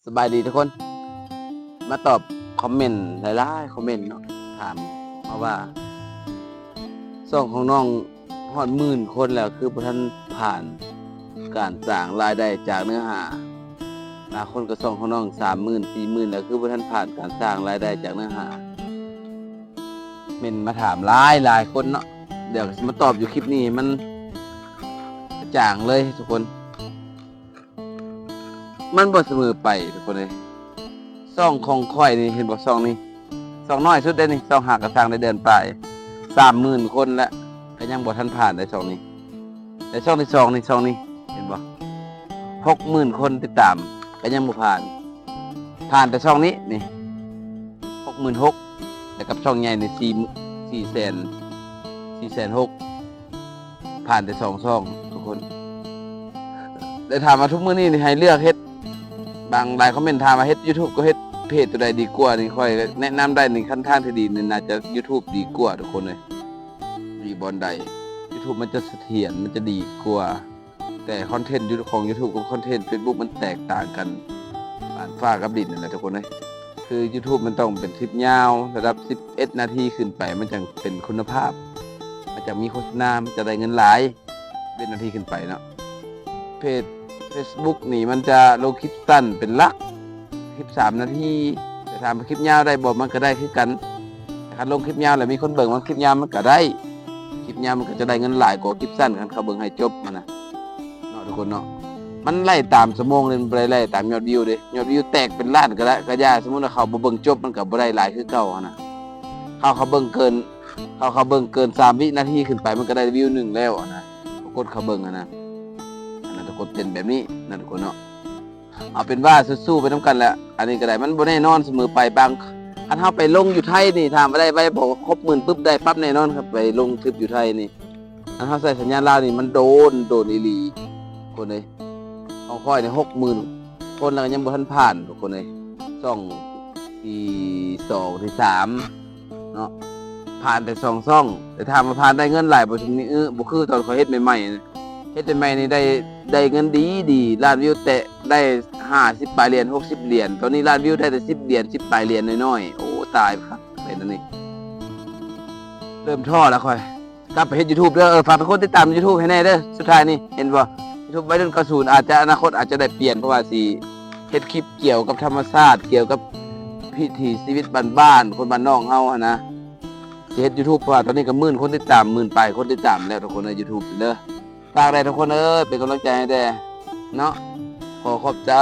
ສະບາຍດີທຸກຄົນ ມາຕອບຄອມເມັນຫຼາຍໆຄອມເມັນເນາະ ຖາມມາວ່າ ຊ່ອງຂອງນ້ອງຮອດໝື່ນຄົນແລ້ວ ຄືບໍ່ທັນຜ່ານການສ້າງລາຍໄດ້ຈາກເນື້ອຫາ? ບາງຄົນກໍ ຊ່ອງຂອງນ້ອງສາມໝື່ນ ສີ່ໝື່ນແລ້ວ ຄືບໍ່ທັນຜ່ານການສ້າງລາຍໄດ້ຈາກເນື້ອຫາ? ເມັນມາຖາມຫຼາຍໆຄົນເນາະ ດຽວກໍຊິມາຕອບຢູ່ຄລິບນີ້ໃຫ້ມັນກະຈ່າງເລີຍທຸກຄົນ. ມັນບໍ່ສະເໝີໄປທຸກຄົນເອີຍ. ຊ່ອງຂອງຂ້ອຍນີ້ ເຫັນບໍ່ ຊ່ອງນີ້ ຊ່ອງນ້ອຍສຸດເດ້ນີ້ ຊ່ອງຫາກະສ້າງໄດ້ເດືອນປາຍ ສາມໝື່ນຄົນແລ້ວ ກໍຍັງບໍ່ທັນຜ່ານເດ້ຊ່ອງນີ້. ແຕ່ຊ່ອງທີສອງນີ້ ຊ່ອງນີ້ ເຫັນບໍ່ ຫົກໝື່ນຄົນຕິດຕາມ ກໍຍັງບໍ່ຜ່ານ. ຜ່ານແຕ່ຊ່ອງນີ້ນີ້ ຫົກໝື່ນຫົກ ແລ້ວກັບຊ່ອງໃຫຍ່ນີ້ ສີ່ ສີ່ແສນ ສີ່ແສນຫົກ ຜ່ານແຕ່ສອງຊ່ອງທຸກຄົນ. ແລ້ວຖາມວ່າທຸກມື້ນີ້ນີ້ໃຫ້ເລືອກເຮັດ ບາງຫຼາຍຄອມເມັນຖາມວ່າເຮັດຢູທູບກັບເຮັດເພຈໂຕໃດດີກວ່ານີ້ ຂ້ອຍແນະນຳໄດ້ນີ້ ຄັນທາງທີ່ດີນີ້ໜ້າຈະຢູທູບດີກວ່າທຸກຄົນເອີຍ. ດີບ່ອນໃດ? ຢູທູບມັນຈະສະຖຽນ ມັນຈະດີກວ່າ ແຕ່ຄອນເທັນຂອງຢູທູບກັບຄອນເທັນເຟສບຸກມັນແຕກຕ່າງກັນປານຟ້າກັບດິນນັ້ນແຫຼະທຸກຄົນເອີຍ. ຄືຢູທູບມັນຕ້ອງເປັນຄລິບຍາວລະດັບສິບເອັດນາທີຂຶ້ນໄປ ມັນຈັ່ງເປັນຄຸນນະພາບ ມັນຈັ່ງມີໂຄສະນາ ມັນຈະໄດ້ເງິນຫຼາຍ ສິບເອັດນາທີຂຶ້ນໄປເນາະ. ເພຈເຟສບຸກນີ້ມັນຈະລົງຄລິບສັ້ນເປັນຫຼັກ ຄລິບສາມນາທີ ແຕ່ຖາມວ່າຄລິບຍາວໄດ້ບໍ່? ມັນກໍໄດ້ຄືກັນ. ຄັນລົງຄລິບຍາວແລ້ວມີຄົນເບິ່ງ ມັນຄລິບຍາວມັນກໍໄດ້ ຄລິບຍາວມັນກໍຈະໄດ້ເງິນຫຼາຍກວ່າຄລິບສັ້ນ ຄັນເຂົາເບິ່ງໃຫ້ຈົບຫັ້ນນະ ເນາະທຸກຄົນເນາະ. ມັນໄລ່ຕາມຊົ່ວໂມງເດ້ ມັນບໍ່ໄດ້ໄລ່ຕາມຍອດວິວເດ້. ຍອດວິວແຕກເປັນລ້ານກໍໄດ້ ກໍຢ່າ ສົມມຸດວ່າເຂົາບໍ່ເບິ່ງຈົບ ມັນກໍບໍ່ໄດ້ຫຼາຍຄືເກົ່າຫັ້ນນະ. ເຂົາ ເຂົາເບິ່ງເກີນ ເຂົາ ເຂົາເບິ່ງເກີນສາມວິນາທີຂຶ້ນໄປ ມັນກໍໄດ້ວິວໜຶ່ງແລ້ວຫັ້ນນະ ປາກົດເຂົາເບິ່ງຫັ້ນນະ. ອັນນັ້ນທຸກຄົນ ເປັນແບບນີ້ນະທຸກຄົນເນາະ. ເອົາເປັນວ່າສູ້ໆໄປນຳກັນແຫຼະ. ອັນນີ້ກໍໄດ້ ມັນບໍ່ແນ່ນອນສະເໝີໄປ. ບາງ ຄັນເຮົາໄປລົງຢູ່ໄທນີ້ ຖາມວ່າໄດ້ໄວບໍ່? ຄົບໝື່ນປຶບໄດ້ປັບແນ່ນອນ. ຄັນໄປລົງຄລິບຢູ່ໄທນີ້ ຄັນເຮົາໃຊ້ສັນຍານລາວນີ້ ມັນໂດນ ໂດນອີ່ຫຼີທຸກຄົນເອີຍ. ຂອງຂ້ອຍນີ້ຫົກໝື່ນຄົນແລ້ວ ກໍຍັງບໍ່ທັນຜ່ານທຸກຄົນເອີຍ. ຊ່ອງທີສອງ ທີສາມ ເນາະ ຜ່ານແຕ່ສອງຊ່ອງ. ແຕ່ຖາມວ່າຜ່ານໄດ້ເງິນຫຼາຍບໍ່? ຊ່ວງນີ້ ເອີ ບໍ່ຄືຕອນຂ້ອຍເຮັດໃໝ່ໆ ເຮັດໃໝ່ໆນີ້ໄດ້ ໄດ້ເງິນດີໆ ລ້ານວິວແຕະໄດ້ຫ້າສິບປາຍຫຼຽນ ຫົກສິບຫຼຽນ. ຕອນນີ້ລ້ານວິວໄດ້ແຕ່ສິບຫຼຽນ ສິບປາຍຫຼຽນນ້ອຍໆ. ໂອ້ ຕາຍຄັກໄປແນວນີ້ ເລີ່ມທໍ້ແລ້ວຂ້ອຍ. ກັບໄປເຮັດຢູທູບເດີ. ເອີ ຝາກທຸກຄົນຕິດຕາມຢູທູບໃຫ້ແນ່ເດີ. ສຸດທ້າຍນີ້ ເຫັນບໍ່ ຢູທູບໄວລຸ້ນເກົ້າສິບ ອາດຈະ ອະນາຄົດອາດຈະໄດ້ປ່ຽນ ເພາະວ່າຊິເຮັດຄລິບກ່ຽວກັບທຳມະຊາດ ກ່ຽວກັບວິຖີຊີວິດບ້ານໆ ຄົນບ້ານນອກເຮົາຫັ້ນນະ. ຊິເຮັດຢູທູບ ເພາະວ່າຕອນນີ້ກໍໝື່ນຄົນຕິດຕາມ ໝື່ນປາຍຄົນຕິດຕາມແລ້ວທຸກຄົນເອີຍ. ຢູທູບເດີ ຝາກແດ່ທຸກຄົນເອີຍ ເປັນກຳລັງໃຈໃຫ້ແດ່ເນາະ. ຂໍຂອບໃຈ.